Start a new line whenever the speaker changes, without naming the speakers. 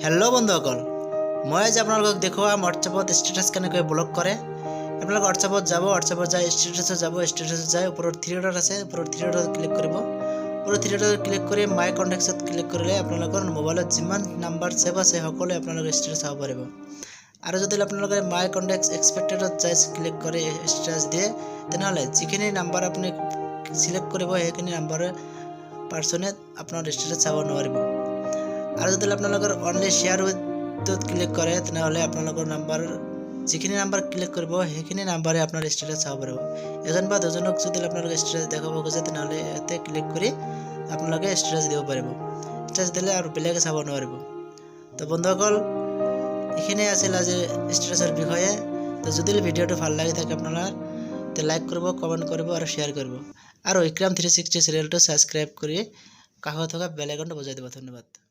Hello' বন্ধুসকল, মই আজি আপোনালোকক দেখুৱাম হোৱাটছএপত ষ্টেটাছ কেনেকৈ ব্লক কৰে। আপোনালোকে হোৱাটছএপত যাব, হোৱাটছএপত যাই ষ্টেটাছত যাব। ষ্টেটাছত যাই ওপৰত থ্ৰী ডট আছে, ওপৰত থ্ৰী ডটত ক্লিক কৰিব। ওপৰত থ্ৰী ডটত ক্লিক কৰি মাই কণ্টেক্টছত ক্লিক কৰিলে আপোনালোকৰ মোবাইলত যিমান নাম্বাৰ ছেভ আছে, সকলোৱে আপোনালোকে ষ্টেটাছ চাব পাৰিব। আৰু যদি আপোনালোকে মাই কণ্টেক্ট এক্সেপ্টেডত যাই ক্লিক কৰি ষ্টেটাছ দিয়ে, তেনেহ'লে যিখিনি নাম্বাৰ আপুনি চিলেক্ট কৰিব, সেইখিনি নাম্বাৰৰ পাৰ্চনে আপোনাৰ ষ্টেটাছ চাব নোৱাৰিব। আৰু যদি আপোনালোকৰ অনলি শ্বেয়াৰ উইথটোত ক্লিক কৰে, তেনেহ'লে আপোনালোকৰ নাম্বাৰ যিখিনি নাম্বাৰ ক্লিক কৰিব, সেইখিনি নাম্বাৰে আপোনাৰ ষ্টেটাছ চাব পাৰিব। এজন বা দুজনক যদি আপোনালোকে ষ্টেটাছ দেখাব খোজে, তেনেহ'লে ইয়াতে ক্লিক কৰি আপোনালোকে ষ্টেটাছ দিব পাৰিব। ষ্টেটাছ দিলে আৰু বেলেগে চাব নোৱাৰিব। তো বন্ধুসকল, এইখিনিয়ে আছিল আজিৰ ষ্টেটাছৰ বিষয়ে। তো যদি ভিডিঅ'টো ভাল লাগি থাকে আপোনাৰ, তে লাইক কৰিব, কমেণ্ট কৰিব আৰু শ্বেয়াৰ কৰিব আৰু ইক্ৰাম 360 চেনেলটো ছাবস্ক্ৰাইব কৰি কাষত থকা বেল আইকনটো বজাই দিব। ধন্যবাদ।